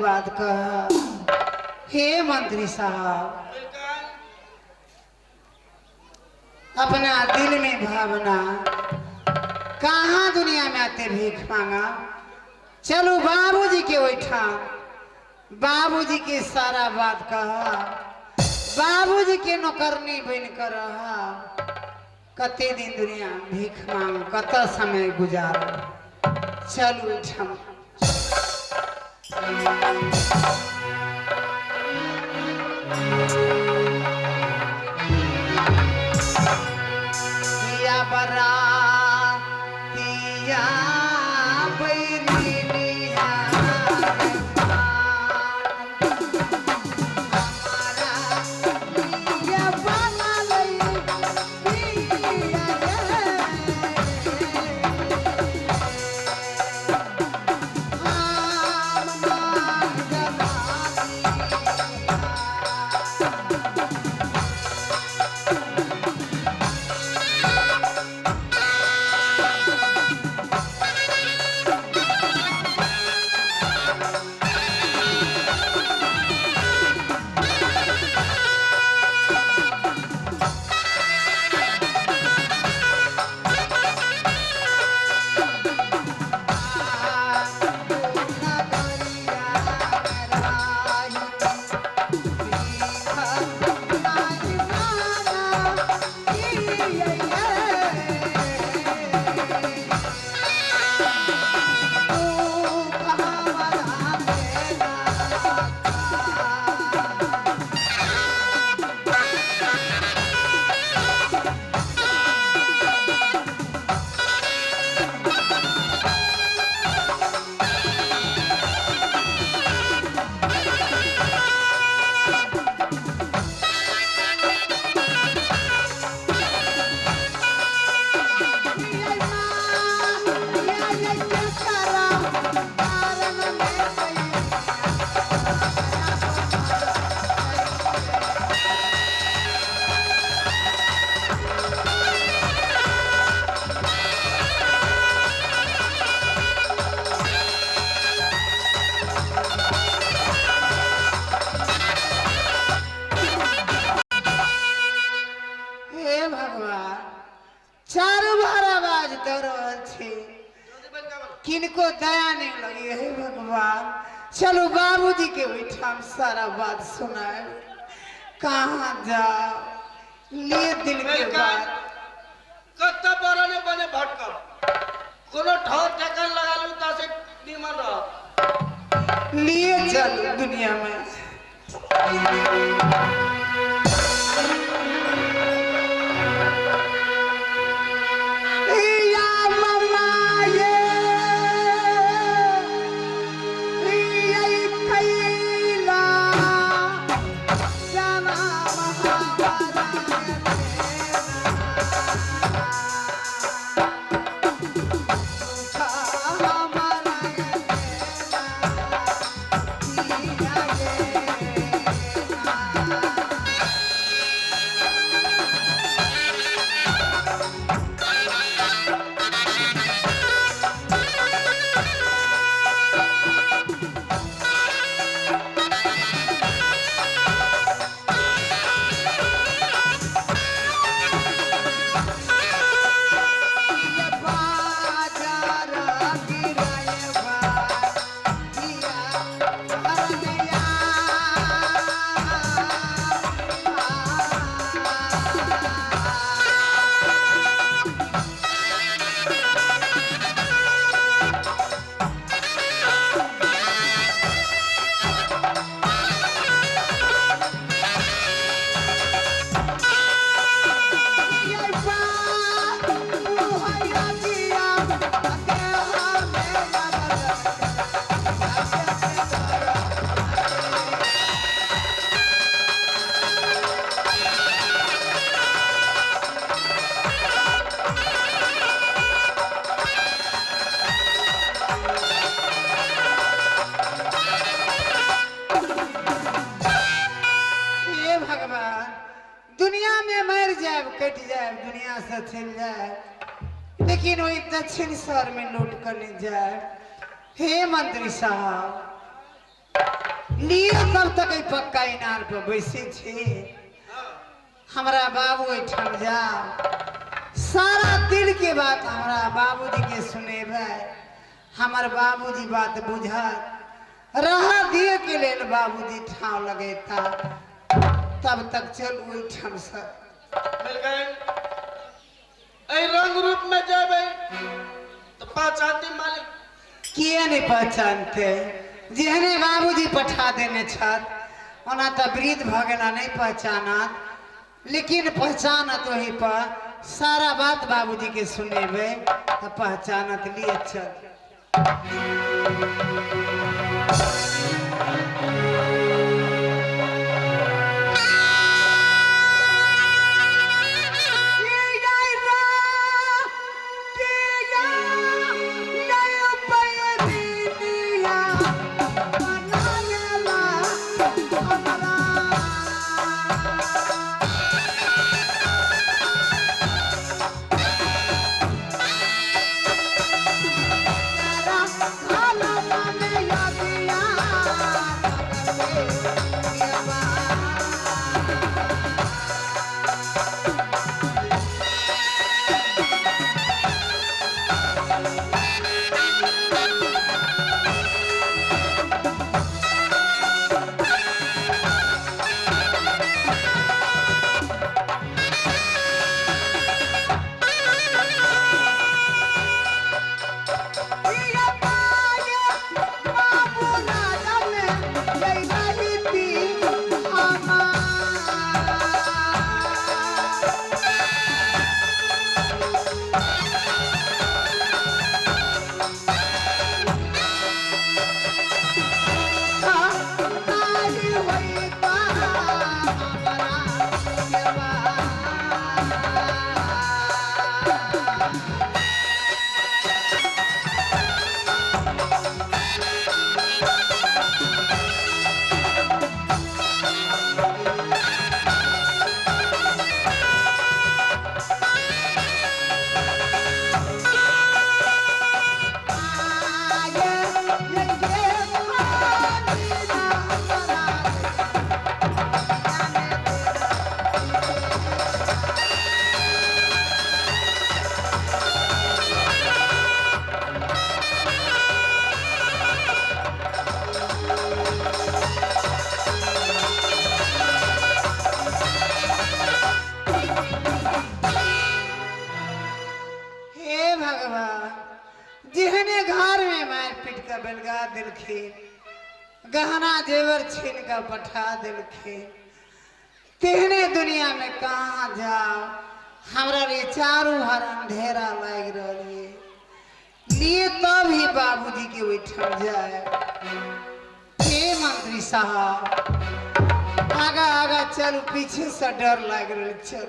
बात कह। हे मंत्री साहब, अपना दिल में भावना, कहाँ दुनिया में आते भीख मांगा। चलो बाबूजी के ओहिठाम, बाबूजी के सारा बात कहा, बाबूजी के नौकरनी बन कर रहा। कते दिन दुनिया भीख मांग, कत समय गुजार। चलू ओहिठाम। बरातिया बैरिनिया हमारा पिया बना लई पिया रे, हम मान जमानिया। हे भगवान, चारू भर आवाज दऽ रहल छी, किनको दया नहीं लगी। हे भगवान, चलो बाबूजी के ओहिठाम सारा बात सुनाए। कहाँ जाओ लिए दिल के बात। कत्ता बरने बने भटकल, कोनो ठौर ठेकान लगा लू ता से निमन रह। लिए चलो दुनिया में। या ममा ये ये कैला जमा महावारा दुनिया में मर जाए, कट जाए, दुनिया से चल जाए, लेकिन वही दक्षिण शहर में लौट कर नहीं जाए। हे मंत्री साहब, लिए तब तक एहि पक्का इनार पर बैसे छी। हमरा बाबू एहिठाम जाओ, सारा दिल के बात हमरा बाबूजी के सुनेबै, हमर बाबूजी बात बुझत, रहा दिए के लेल बाबूजी ठाव लगेता, तब तक चल ओहिठाम से। मिल गए एहि रंग रूप में जेबै तो पहचानती मालिक? किए नहीं पहचानते, जेहने बाबूजी पठा देने छथि। ओना तऽ वृद्ध भऽ गेला, नहीं पहचानत, लेकिन पहचानत ओही पर सारा बात बाबूजी के सुनेबै तऽ पहचानत। लिए चल। जेहने घर में मार पीट के बेलगा दिलखिन, गहना जेवर छीन के पठा दिलखिन, तेहने दुनिया में कहाँ जाओ, हमरा लिए चारू हर अंधेरा लाग रही लिए तब ही बाबूजी के ओहिठाम जाए। हे मंत्री साहब, आगा आगा चलू, पीछे से डर लाग रहा, चल।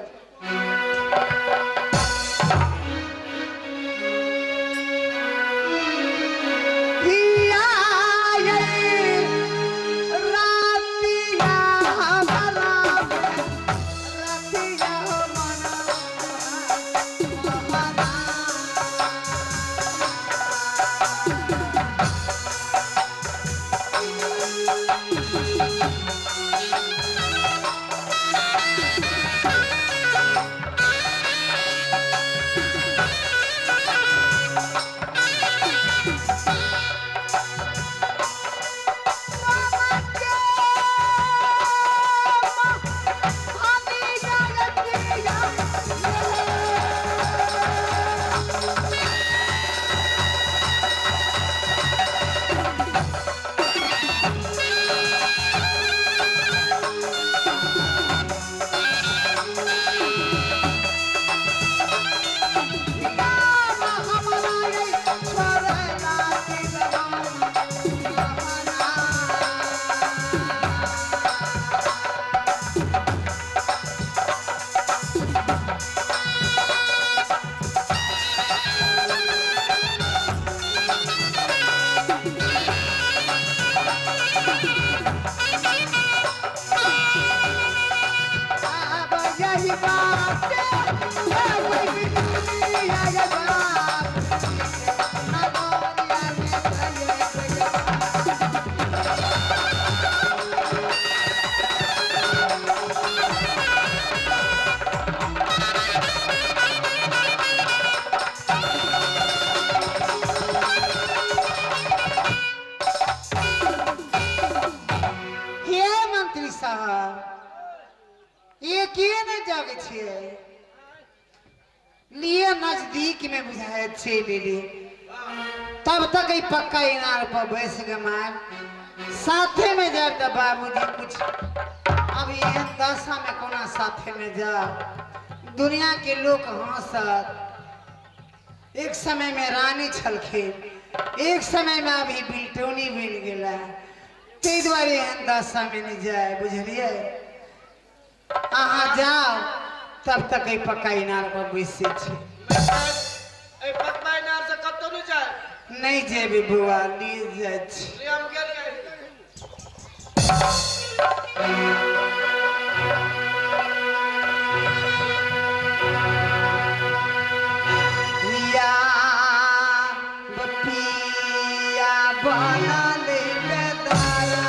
साहब ये किए ने जागे छियै लिए नजदीक में बुझाए छे लेली तब तक ई पक्का इनार पर बैस गमाय साथे में जाए त बाबूजी कुछ अब एहन दशा में कोना साथे में जाओ दुनिया के लोग हंसत। एक समय में रानी छलखिन एक समय में अभी बिलटौनी बन गेला ताहि दुआरे एहन दशा में नहीं जाए बुझलिए। अहाँ जाओ तब तक एहि पक्का इनार पर बैसे छी। पक्का इनार से कतौ नहीं जाए नहीं जेबे बौआ लिए जाइ छी। हम गेलियै। या बपिया बना ले बेदारा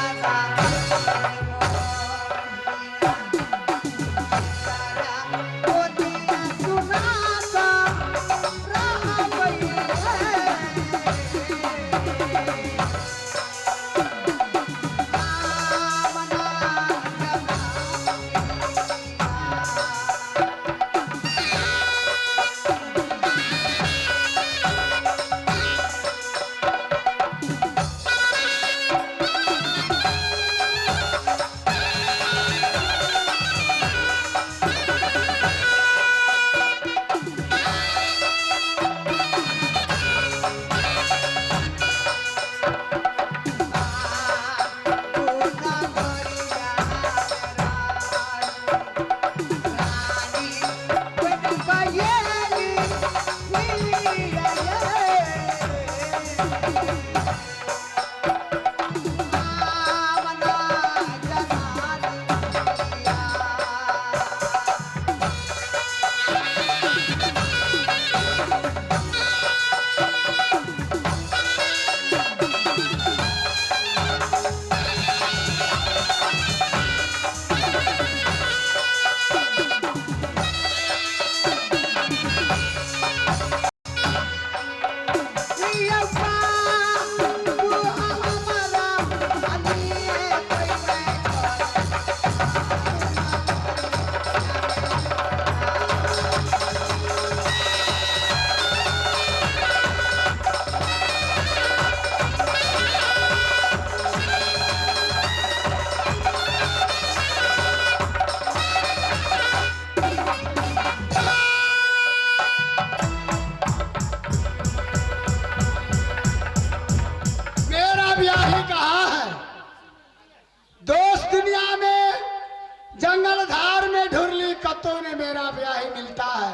जंगल धार में ढुरली कतो ने मेरा ब्याही मिलता है।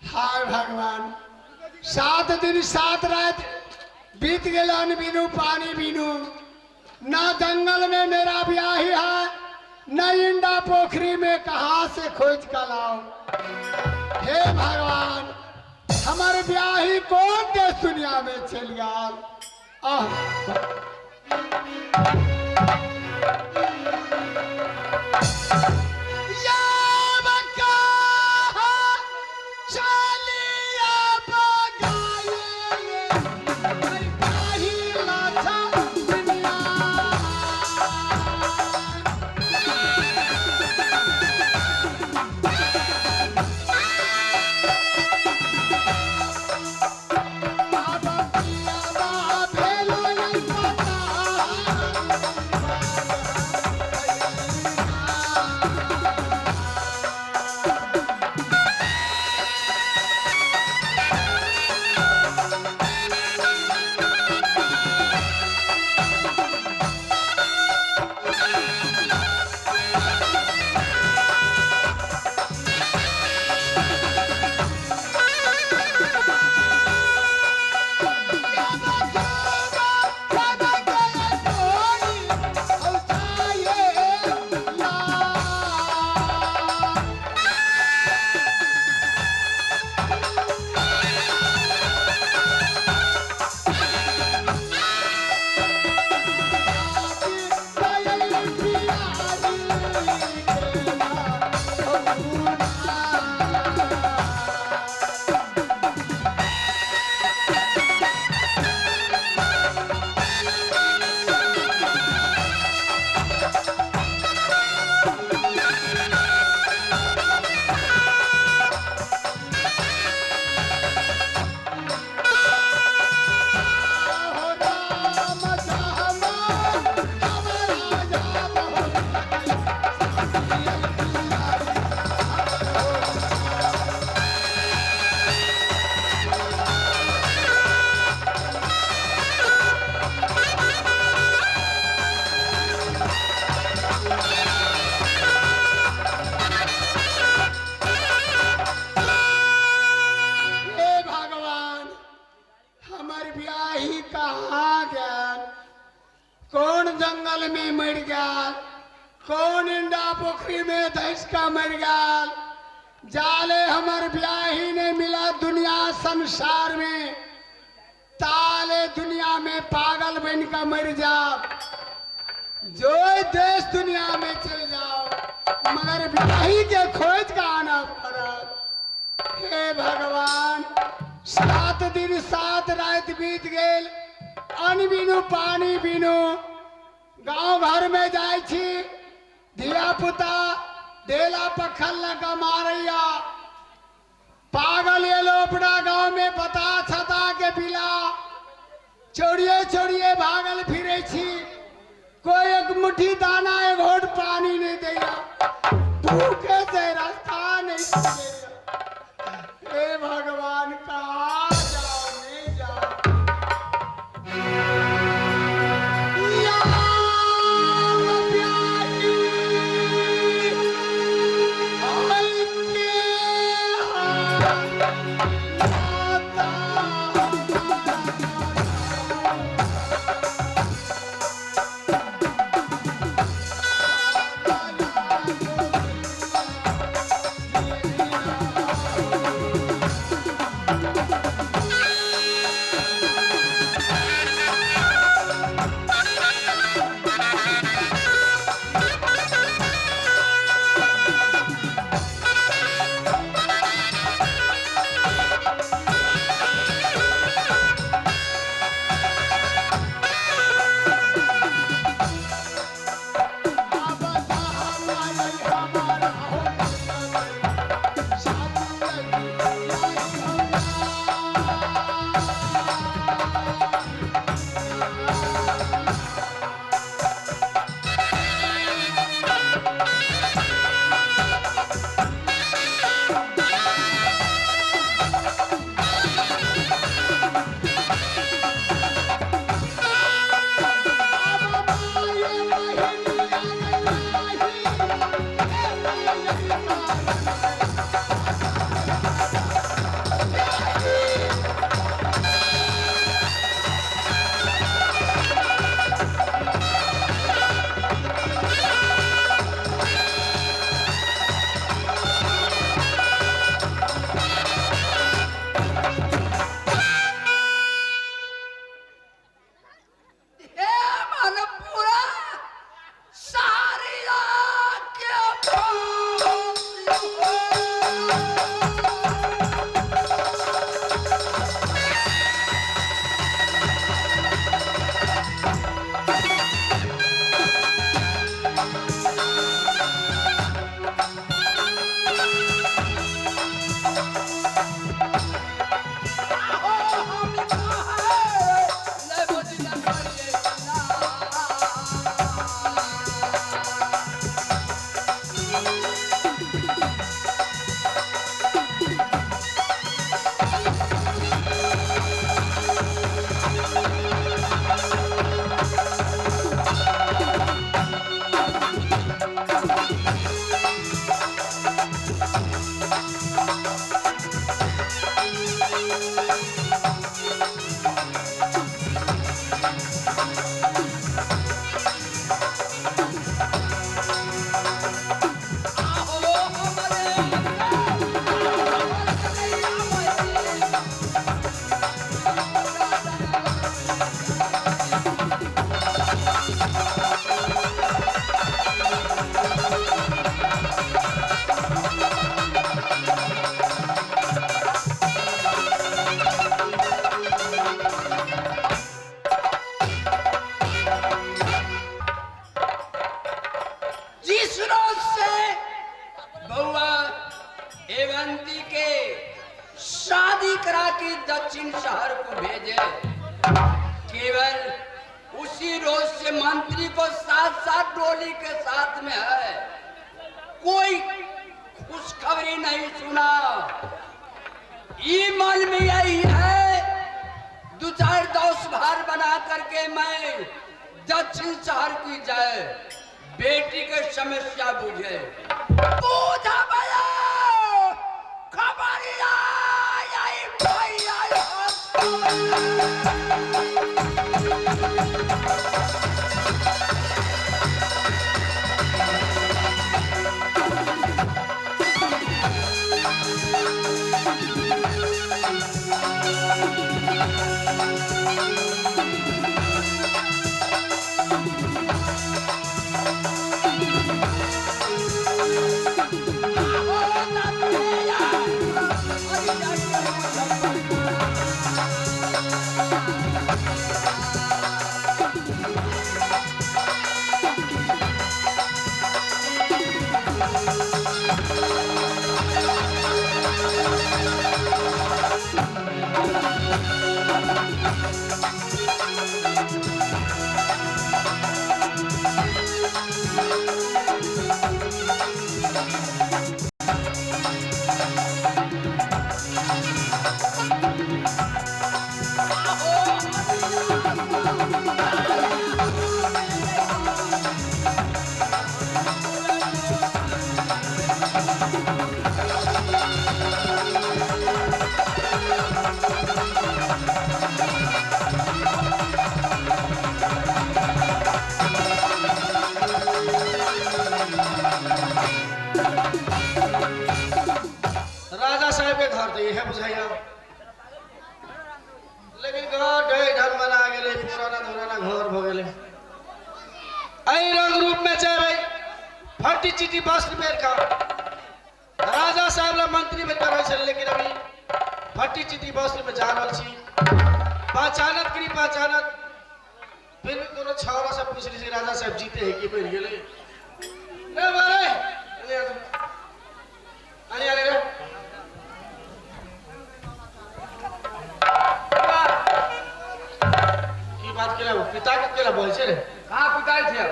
हाय भगवान, 7 दिन 7 रात बीत गए बिनु पानी बिनु, ना जंगल में मेरा ब्याही है न इंडा पोखरी में, कहाँ से खोज कर लाओ। हे भगवान, हमारे ब्याही कौन देश दुनिया में चल गया। आह Oh, मर गया, कौन इंडा पोखरी में धस का मर गया। जाले हमर ब्याही ने मिला दुनिया संसार में, ताले दुनिया में पागल बन का मर जाओ। जो देश दुनिया में चल जाओ मगर ब्याही के खोज का आना पड़ा। हे भगवान, 7 दिन 7 रात बीत गए, अन्न बिनु पानी बिनु। गांव भर में जाय छी, धिया पुता ढेला पखल लगा मारैया। पागल ये लोपड़ा गांव में बता छता के पिला चोरिए चोरिए भागल फिरे छी। कोई एक मुट्ठी दाना एक घोट पानी नहीं देगा, भूखे से रास्ता नहीं देगा। हे भगवान, कहाँ जाओ नहीं जाओ। खबर साहब के घर तो यह बुझाइया, लेकिन घर ढेर ढंग बना गेलै, पुराना धुराना घर भ गेलै। एहि रंग रूप में जेबै फटी चिटी वस्त्र पहिर कऽ राजा साहब ला मंत्री बनि कऽ रहै छलै, लेकिन अभी फटी चिटी वस्त्र में जा रहल छी। पहचानत कि नहीं पहचानत? फिर भी कोनो छावरा से पूछ ली राजा साहब जीते है कि मरि गेलै। रे बारे अरे अरे रे की बात केला पिता के केला बोल छे रे? कहाँ पिताई छे?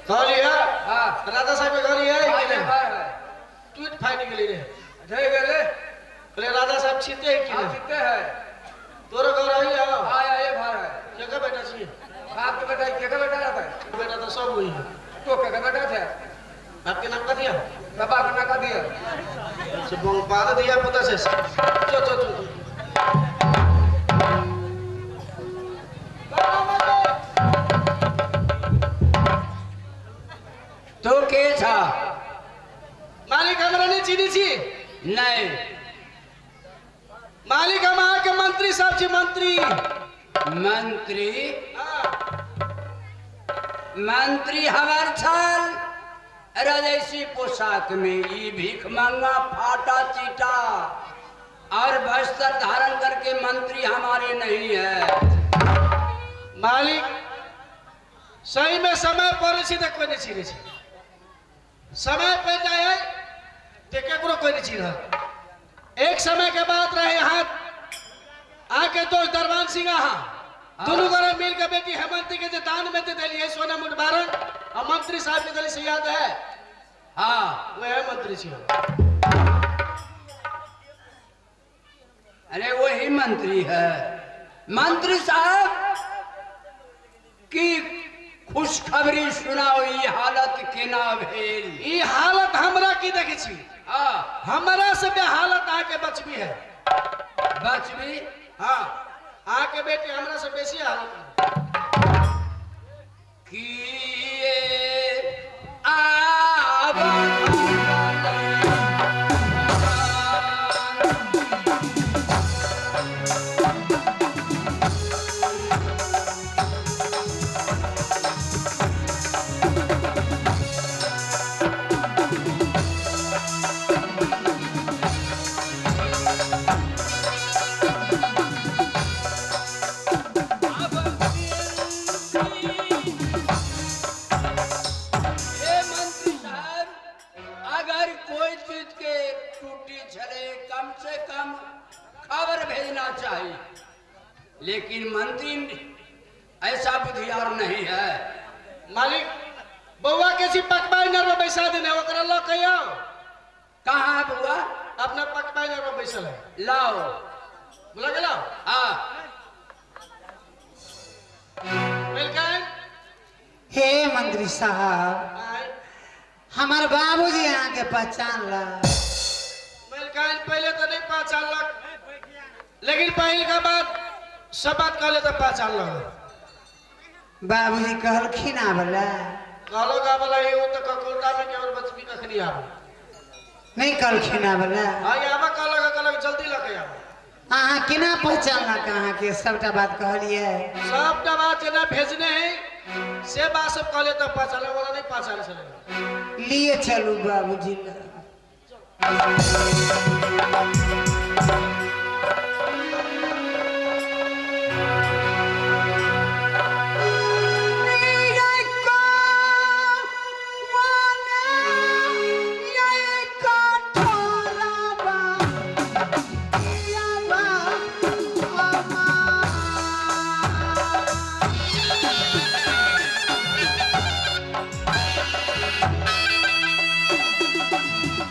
कहली है हां राजा साहब के घर है कि नहीं? टूट फाट गेली रे। जय गेले। बोले राजा साहब छीते है कि नहीं? छीते है। तोरो घर आई है? हां ये घर है। केका बेटा छी? बाप के बेटा केका बेटा रहता है? बेटा तो सब वही है। तो केका बेटा छे? बाप के नाम का दिया? बाबा के नाम का दिया। से पाद दिया पता से। चल चल चल तो के छा? मालिक हमरा नहीं चीनी छी। नहीं मालिक हम अहाँ के मंत्री साहब छी। मंत्री मंत्री मंत्री हमार छल रजैसी पोशाक में ई भीख मांगा फाटा चीटा और वस्त्र धारण करके मंत्री हमारे नहीं है। मालिक सही में समय पर छी त कोई नहीं छीने छी। समय पर जाए तो केकरो कोई नहीं छीन। एक समय के बात रहे हाथ आके दोस्त दरबान सिंह दोनों गोरे मिल के बेटी हेमंती के जे दान में दे दिलिए सोना मुठबारन और मंत्री साहब के दिली से याद है? हाँ वह मंत्री छी। अरे वही मंत्री है। मंत्री साहब की खुशखबरी सुनाओ, ये हालत केना भेल? ई हालत हमरा की देखै छी? हाँ हमरा से बेहालत आके बचबी है। बचबी? हाँ आके बेटी हमरा से बेसी हालत की आवा चाहिए, लेकिन मंत्री ऐसा बुद्धियार नहीं है। मालिक बउआ के सी पकवाई नर में बैसा देने ओकरा ल के आओ। कहाँ है बउआ? अपना पकवाई नर में बैसल है। लाओ बुला के लाओ। हाँ welcome. हे मंत्री साहब हमार बाबूजी यहाँ के पहचान ला। Welcome पहले तो नहीं पहचान ला, लेकिन पहल का बात सब बात कहले तो पहचान लो। बाबूजी कहलखिन आबला? कहलो का बोला ये वो तो ककोटा में केवल बचबी कखनी आबे नहीं कहलखिन आबला? हां आबा कहलक कहलक जल्दी लके आबे। अहाँ केना पहचानलक? अहाँ के सबटा बात कहलिए। सबटा बात जेना भेजने है से बात सब कहले तो पहचान वाला नहीं पहचान सके। लिए चलू बाबूजी ला।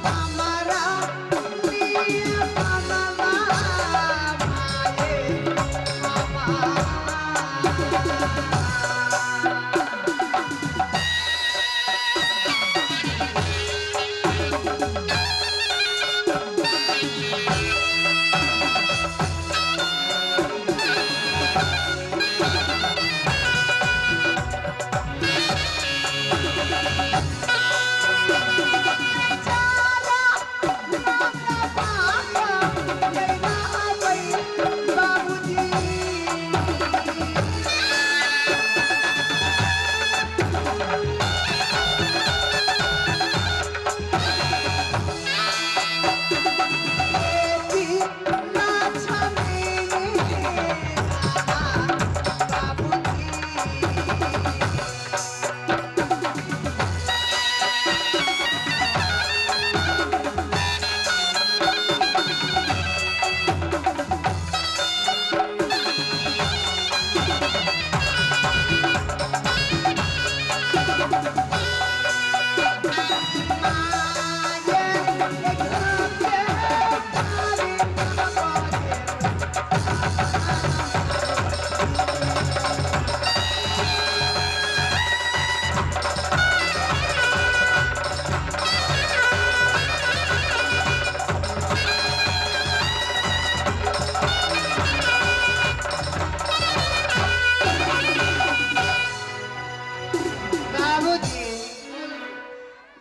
हमारा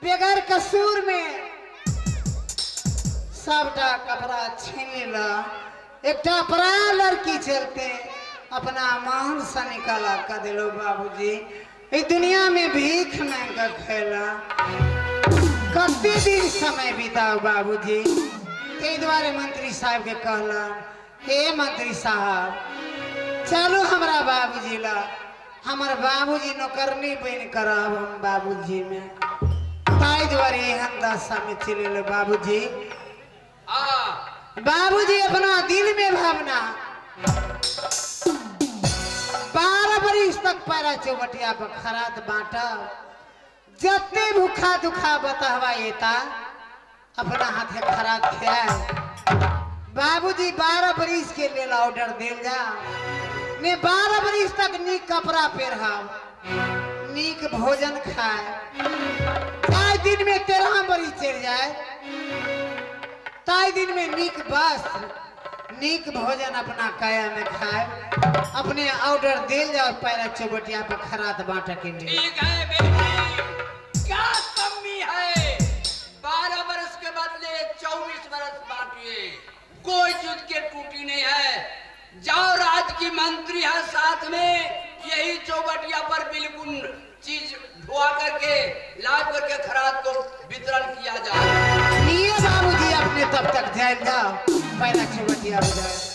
बगैर कसूर में सबटा कपड़ा छीन लेला। एकटा पराया लड़की चलते अपना मान से निकाला कर दिलो बाबूजी। इस दुनिया में भीख मांग कर खेला कते दिन समय बिताओ बाबूजी। ताहि दुआरे मंत्री साहब के कहला, हे मंत्री साहब चलो हमरा बाबूजी ला, हमर बाबूजी नौकरनी बन कर रहब हम बाबूजी में। ताहि दुआरे एहन दशा में चलि एलो बाबूजी। बाबूजी अपना दिल में भावना 12 बरिस तक पैरा चौबटिया पर खरात बांटा, जते भूखा दुखा बतहवा एता अपना हाथे खरात खियाए। बाबूजी 12 बरिस के लेल ऑर्डर देल जा ने 12 बरिस तक नीक कपड़ा पहिरब, नीक भोजन खाए, ताहि दिन में 13 बरिस चलि जाए, ताहि दिन में नीक वस्त्र नीक भोजन अपना काया में खाए, अपने ऑर्डर देल जाओ पैरा चौबटिया पर खरात बांटे के लिए। ठीक है बेटी, क्या कमी है? 12 बरस के बदले 24 बरस बांटिए, कोई चीज के टूटी नहीं है। जाओ राज की मंत्री है साथ में, यही चौबटिया पर बिल्कुल चीज ढुआ करके ला करके खरात को वितरण किया जाए। लिए बाबूजी अपने तब तक जाए जाओ पैरा चौबटिया हो जाए।